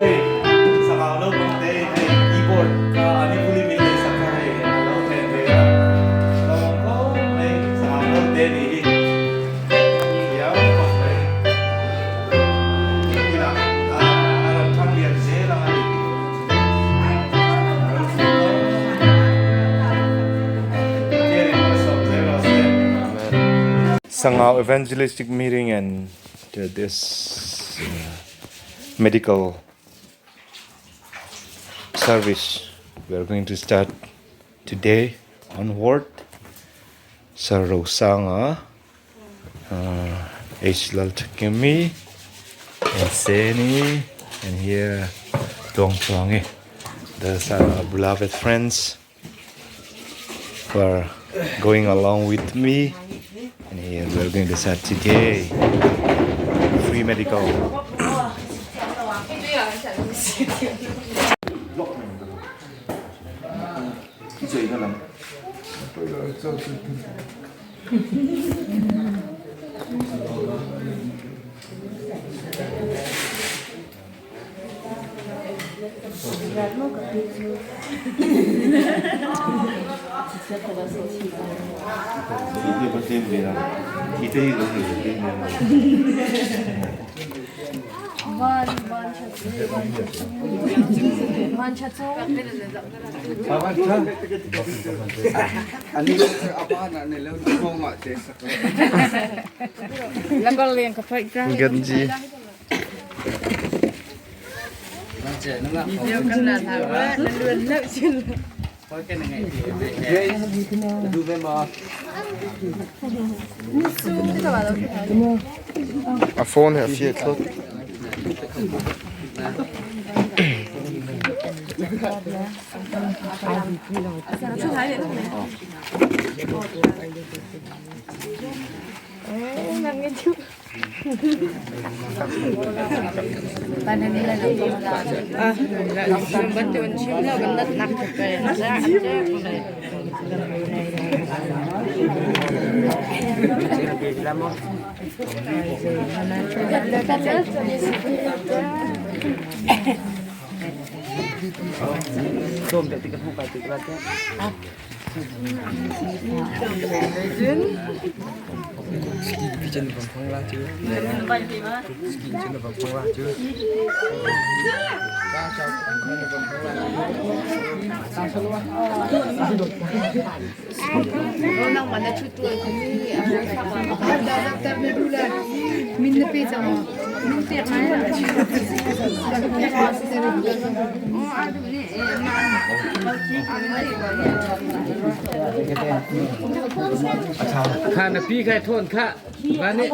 Hei sangau naupang te in hei keyboard kha an i vuli min leisak kha hei a lo then ve a, lawm khawp mai sangau naute a nih hi thiam khawp mai tunah a rawn thang lian zel ang a ni a ropui khawp Pathian in malsawm zel rawh se. Sangau Evangelistic Meeting and this medical service we are going to start today onward Sir Rosanga uh, H. Lalthakimi and Seni and here Dong Tuangi those are our beloved friends who are going along with me and here we are going to start today free medical Ganji A phone he a fiah thlawt. Kha na pi khai thawn kha va nih.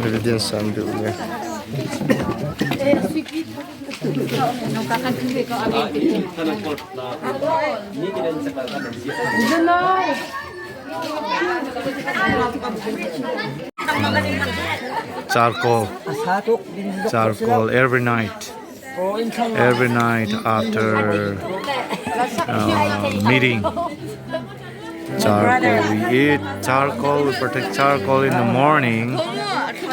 Meridian san deuh le. Charcoal charcoal every night every night after uh, meeting charcoal we eat charcoal we protect charcoal in the morning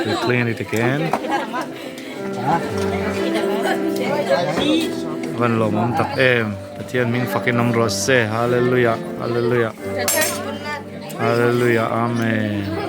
we clean it again van lawmawm tak em Pathian hming fakin awm rawh se hallelujah hallelujah hallelujah amen.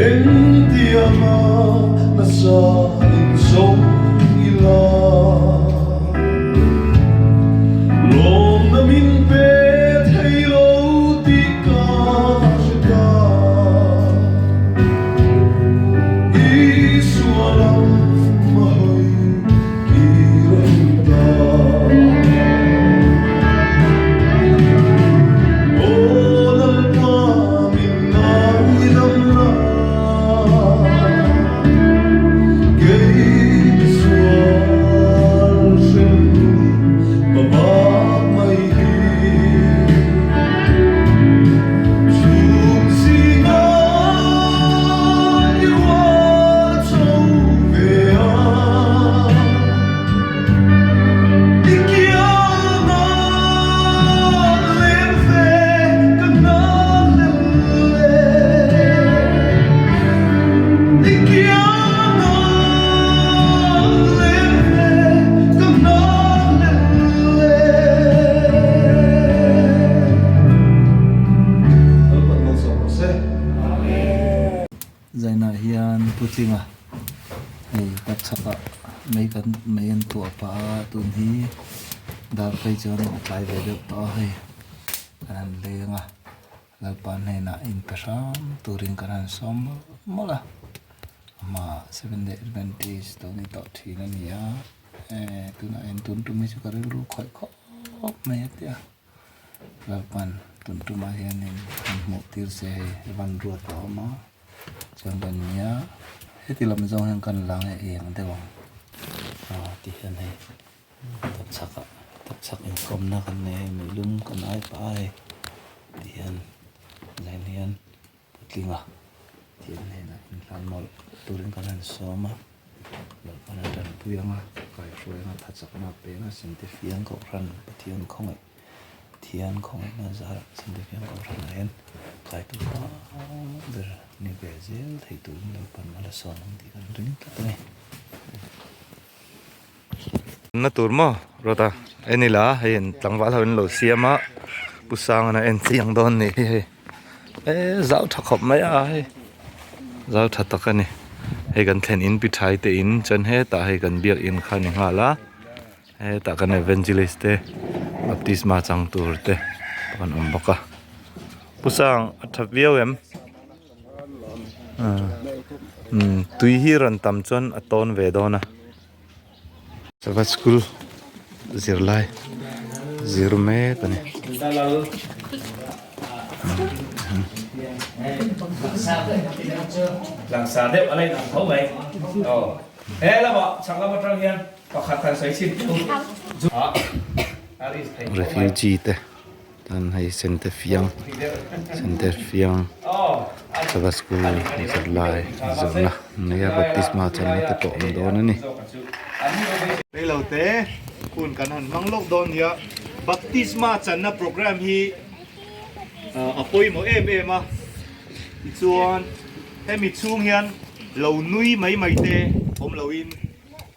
Engtianga nasa inzawm ila Lawmna min pe thei lo tih ka hre ta. Isua lam a hawi kir ang ta. Aw Lalpa min ngaidam la, kei misual hrem ka bak mai hi. Chhum zingah i rual chho ve a. I kianga lem ve ka hnahlel le. I kianga lem ve ka hnahlel le. Lalpan malsawm rawh se. Zainah hian Putlinga hei tak chhakah mei kan mei an tuah pah a tun hi dar phei chuan a tlai ve deuh tawh a hei kan han leng a Lalpa hnenah inpe hram turin kan han sawm mawlh mawlh a amah Seventh Day Adventist lo ni tawh thin a ni a eh tunah hian tun tum hi chu ka rilru khawih khawp mai a tia. Lalpan tun tumah hianin an hmuh tir che hei van ruat a awm a chuan kan nia heti lam zawng hian kan la nge eng deuh ang aw ti hian hei tapchhak ah tapchhak inkawmna kan nei a hei meilum kan ai pah a hei ti hian zain hian Putlinga thil hnenah inhlan mawlh turin kan han sawm a, Lalpan a tanpui ang a, kaihruai ang a, thachakna a peng a, Sentifiang Kohhran Pathian khawngaih Pathian khawngaihna zarah Sentifiang Kohhranah hian kaitu pa ber ni ve zel thei turin Lalpan a la sawm ang tih kan ring tlat a ni. Na tur maw rawt a en ila hei an tlangval ho in lo siam a pu sangana en chiang dawn nih hi hei eh zau tha khawp mai a hei zau tha tak a ni hei kan thlen in pi thai te in chuan hetah hei kan biak in kha a ni nghal a hetah kan evangelist te baptisma chang tur te an awm bawk a pu sang a tha viau em. Tui hi rawn tam chuan a tawn ve dawn a Sabbath school zirlai zir mek a ni. Refugee te. Tan hei sente fiang sente fiang sabbath school zirlai zirna nia baptisma channa te pawh awm dawn a ni. Reilo te hun kan han hmang lawk dawn nia baptisma channa program hi a pawimawh em em a tichuan hemi chhung hian lo nui mai mai te awm loin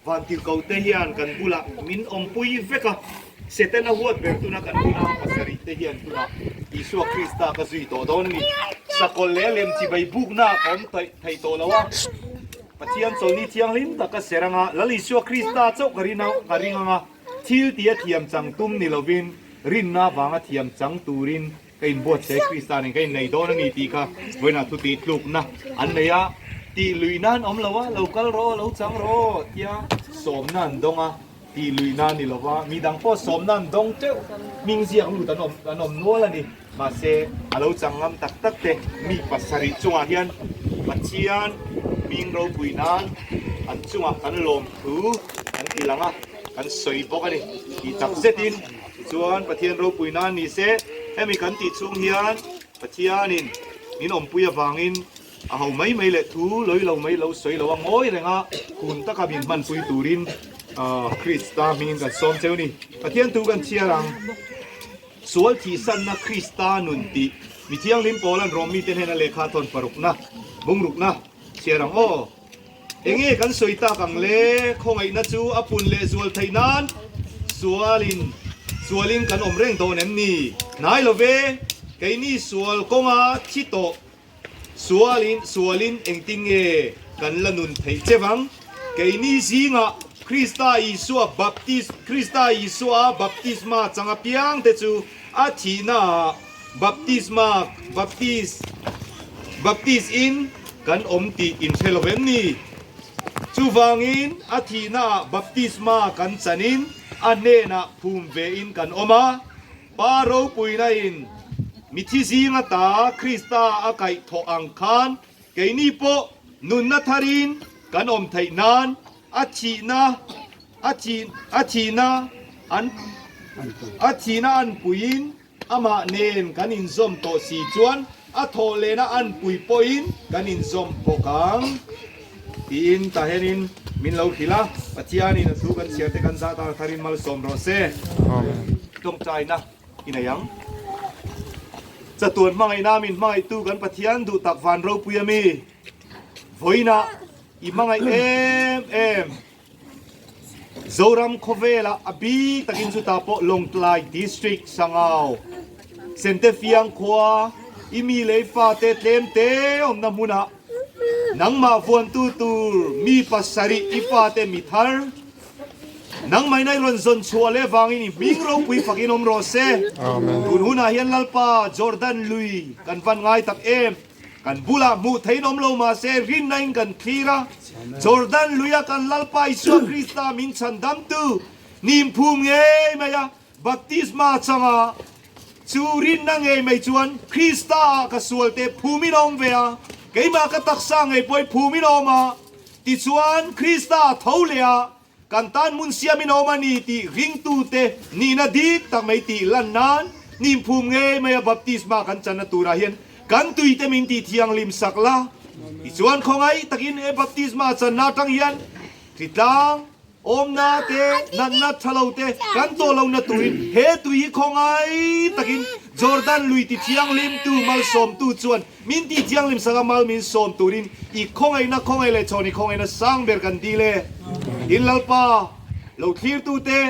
Vantirhkoh te hian kan bulah min awmpui vek a, Setana huat ber tuna kan bula pasarih te hian tunah Isua Krista ka zui tawh dawn a ni. Sakawlh leh lem chibai bukna ka awm thei tawh lo a, Pathian chawlhni thianghlim tak ka ser anga, Lal Isua Krista chauh ka rin ka ring anga, thil tia thiam chang tum ni lovin rinna vanga thiam chang turin Ka inbuatsaih Krista nen ka innei dawn a ni tih kha vawiinah thu tih tlukna an nei a, tih lui nan awm lo a, lo kal rawh, lo chang rawh tia sawmna an dawng a, tih lui nan ni lo va, mi dang pawh sawmna an dawng teuh, hming ziak lut an awm an awm nual a ni. Mahse, a lo chang ngam tak tak te mi pasarih chungah hian Pathian hming ropui nan an chungah kan lawm thu kan ti lang a, kan sawi bawk a ni tih tak zetin. Tichuan, Pathian ropui nan ni se, hemi kan tih chhung hian Pathianin min awmpui avangin a ho mai mai leh thu lawilo mai lo sawi lo a ngawi reng a, hun taka min hmanpui turin Krista hmingin kan sawm cheu ni. Pathian thu kan chhiar ang, Sual thihsanna Krista nun tih mi thianghlim Paulan Rom mite hnena lehkha thawn parukna, bungrukna, chhiar ang aw. Enge kan sawi tak ang le? Khawngaihna chu a pun leh zual theih nan sualin sualin kan awm reng dawn em ni? Hnai lo ve, keini sual kawnga thi tawh Sualin sualin engtin nge kan la nun theih che vang? Keini zingah Krista Isua baptis Krista Isua baptisma chang apiang te chu a thihnaah baptisma baptis baptis in kan awm tih inhre lo em ni? Chuvangin a thihnaah baptisma kan chanin a hnenah phum vein kan awm a. Pa ropuina in mithi zinga ta Krista a kaih thawh ang khan keini pawh nunna tharin kan awm theih nan a thihna a thih a thihna an a thihna an puiin amah nen kan inzawm tawh si chuan a thawh lehna an pui pawhin kan inzawm bawk ang tiin tahenin min lo hrilh a, Pathianin a thu kan chhiar te kan zah tar tharin malsawm rawh se. Amen. Tawngtaina i nei ang. Chatuan hmangaihna min hmangaihtu kan Pathian duh tak van ropui a mi. Vawiinah i hmangaih em em. Zoram khawvelah a bik takin chutah pawh Lawngtlai District Sangau Sentefiang khua i mi lei fate tlem te awmna hmunah nangmah vuantu tur mi pasarih i fate mi thar Nangmah in a i rawn zawn chhuah leh vangin i hming ropui fakin awm rawh se. Tun hunah hian Lalpa Jordan lui kan van ngai tak em? Kan bulah hmuh theihin awm lo mah se rinna in kan thlir a. Jordan luia kan Lalpa Isua Krista min chhandamtu nim phum ngei mai a, baptisma changa chu rinna ngei mai chuan Krista ah ka sualte phumin a awm ve a, keimah ka taksa ngei pawh i phumin a awm a. Tichuan, Krista a tho leh a, kan tan hmun siamin a awm a ni tih ringtute nihna dik tak mai tih lan nan hnimphum ngei maia baptisma kan channa turah hian kan tuite min tih thianghlim sak la. Tichuan, khawngaih takin he baptisma channa atang hian hritlang, Awmna te, natna tha lo te kan tawh lohna turin he tui hi khawngai takin Jordan lui ti thianghlimtu malsawmtu chuan min ti thianghlim sanga mal min sawm turin i khawngaihna khawngaih leh chhawn i khawngaihna sang ber kan dil e. Tin Lalpa, lo thlirtu te,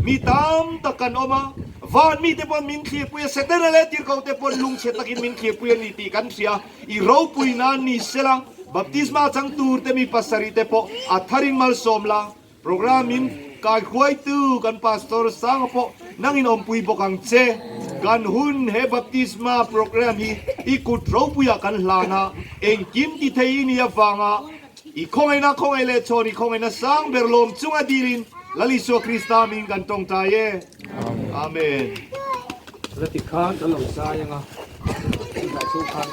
mi tam tak kan awm a, van mite pawn min thlirpui a, Setana leh tirhkoh te pawn lungchhe takin min thlirpui a ni tih kan hria, i ropui nan ni sela, Baptisma chang tur te mi pasarih te pawh a tharin malsawm la, program in kaihruaitu kan Pastor Sanga pawh nangin awmpui bawk ang che. Kan hun he baptisma program hi i kut ropuiah kan hlan a, engkim ti thei i ni avanga i khawngaihna khawngaih leh chhawn i khawngaihna sang ber lawm chunga dilin Lal Isua Krista min kan tawngtai e. Amen. Rati khan kan lo zai anga, chutah chhung khan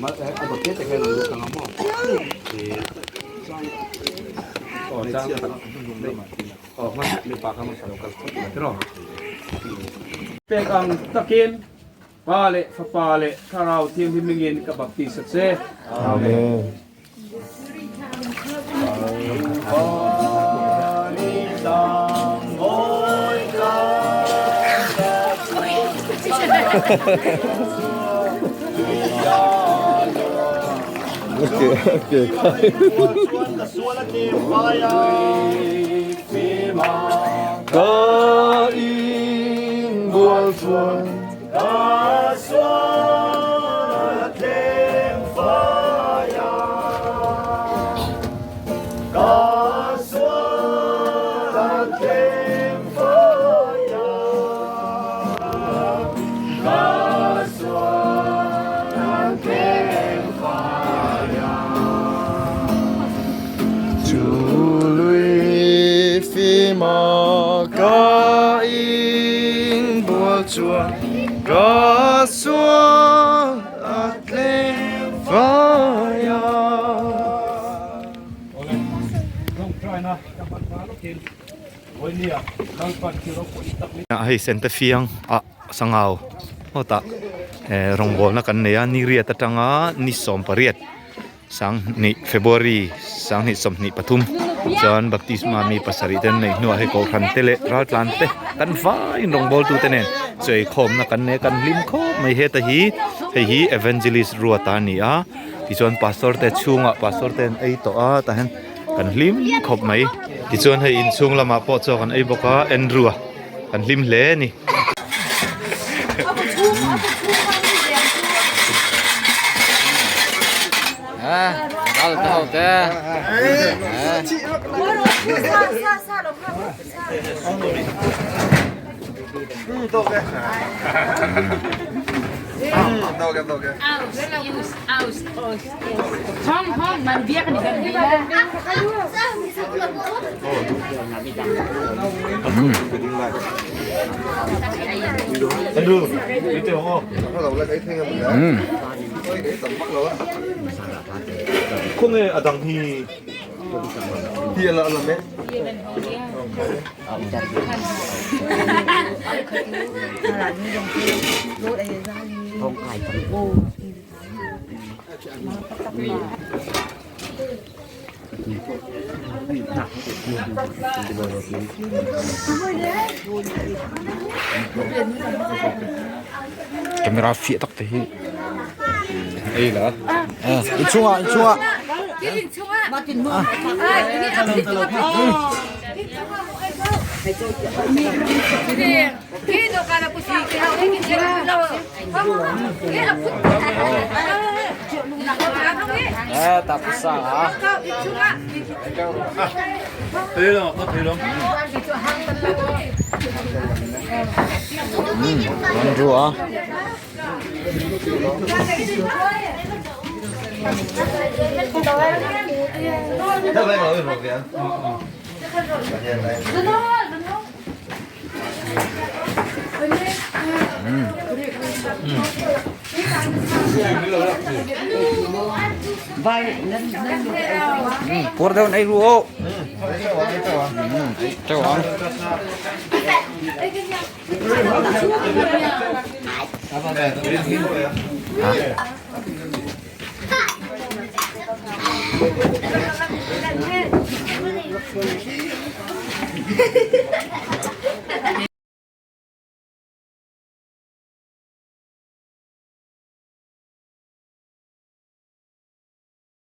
a dawt te hian an lut ang a maw? Aw chang aw hman mipa kha hmasa lo kal phawt mai tiraw? Pek ang takin Pa leh Fapa leh Thlarau Thianghlim hmingin ka baptis a che. Amen. Ka in bual chuan ka sual a tlem fai a ka sual a tlem fai a ka sual a tlem fai a Chu lui fima ka in bual chuan ka sual a tlem fai a. Hei Santa Fiang ah Sangau hawtah rawngbawlna kan nei a, ni riat atanga ni 18. Sanghnih February sanghnih 23 chuan baptisma mi pasarih te an neih hnuah hei kohhran te leh raltlan te kan vaiin rawngbawltu te nen chawi khawmna kan nei a kan hlim khawp mai heta hi hei hi evangelist ruata a ni a tichuan pastor te chhungah pastor te an ei tawh a tah hian kan hlim khawp mai tichuan hei inchhung lamah pawh chaw kan ei bawk a Andrew a kan hlim hle a ni. te. Khawnge a dang hi Camera fiah tak te hi ei la. Inchungah inchungah. Eh, tapos ah. Andrew ah. Pur deuh nei ru o. Teu ang.